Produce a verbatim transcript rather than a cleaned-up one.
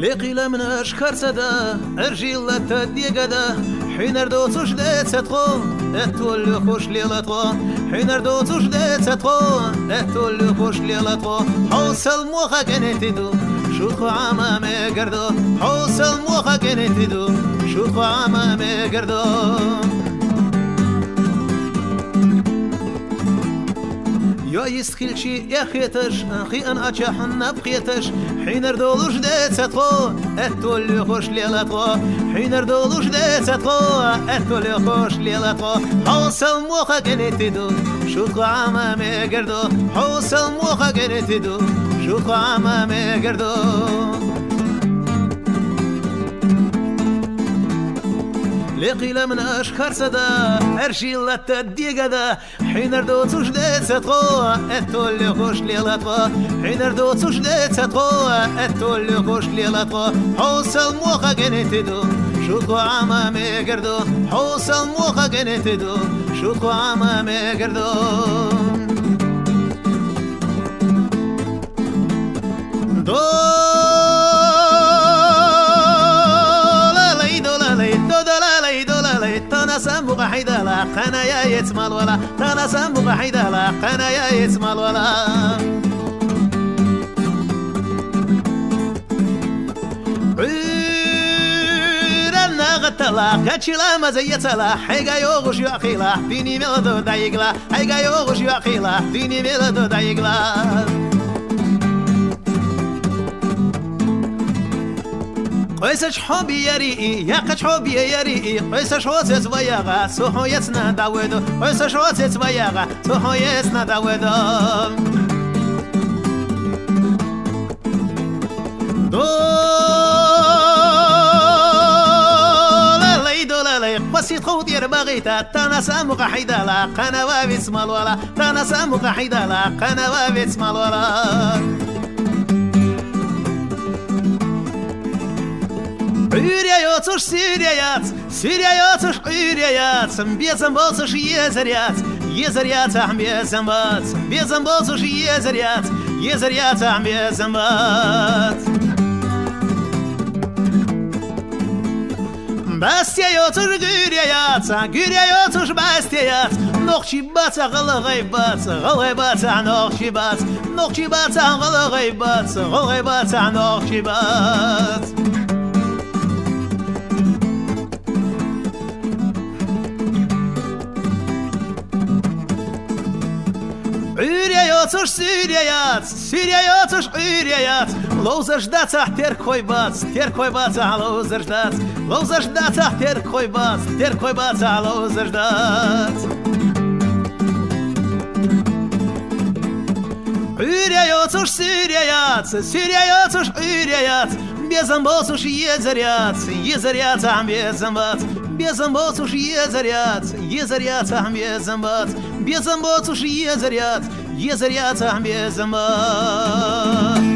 Лекхий лаьмнаш харцада, Ӏаьржий латта дегада, хьуьнар доцуш деца тхо, аьттув лоьхуш лела тхо, хьуьнар доцуш деца тхо, аьттув лоьхуш лела тхо. Хьо сал мохк кӀанти ду, шу тхо Ӏама мегар ду, хьо сал мохк кӀанти ду, шу тхо Ӏама мегар ду. Йоа йист хилчи эхь хеташ, хиъна Ӏачахь наб кхеташ, хьуьнар долуш деца тхо, аьттув лоьхуш лела тхо, хьуьнар долуш деца тхо, аьттув лоьхуш лела тхо. Хьо сал мохк кӀанти ду, шу тхо Ӏама мегар ду, хьо сал мохк кӀанти ду, шу тхо Ӏама мегар ду. Лекхий лаьмнаш харцада, Ӏаьржий латта дегада, хьуьнар доцуш деца тхо, аьттув лоьхуш лела тхо, хьуьнар доцуш деца тхо, аьттув лоьхуш лела тхо. Хьо сал мохк кӀанти ду, шу тхо Ӏама мегар ду, хьо сал мохк кӀанти ду, шу тхо Ӏама мегар ду. Долалай, долалай, до долалай, долалай, тана са мукъа хьайдала, къаная ецмалвала, тана са мукъа хьайдала, къаная ецмалвала. Ӏуьйранна гӀаттала, качила маза яцала, хьайга йогӀуш йоахила, дуьне мел ду дайгла, хьайга йогӀуш йоахила, дуьне мел ду дайгла. Къойсаш хьо бияри и, якъаш хьо бияри и, къойсаш хьо сес ваягӀа, со хьо яцна даведу, къойсаш хьо сес ваягӀа, со хьо яцна даведу. Долалай, долалай, къаси тхов тӀера багӀийта, тана са мукъа хьайдала, къанава вецмалвала, тана са мукъа хьайдала, къанава вецмалвала. Ӏуьйре йоцуш суьйре яц, суьйре йоцуш Ӏуьйре яц, безам боцуш езар яц, езар яцахь безам бац, безам боцуш езар яц, езар яцахь безам бац. Басте йоцуш гуьйре яц, гуьйре йоцуш басте яц, нохчий бацахь гӀалгӀай бац, гӀалгӀай бацахь нохчий бац, нохчий бацахь гӀалгӀай бац, гӀалгӀай бацахь нохчий бац. Ӏуьйре йоцуш суьйре яц, суьйре йоцуш Ӏуьйре яц, ловзаш дацахь теркхой бац, теркхой бацахь ловзаш дац, ловзаш дацахь теркхой бац, теркхой бацахь ловзаш дац. Ӏуьйре йоцуш суьйре яц, суьйре йоцуш Ӏуьйре яц, безам боцуш езар яц, езар яцахь безам бац, безам боцуш езар яц, езар яцахь безам бац, безам боцуш езар яц, езар яцахь безам бац.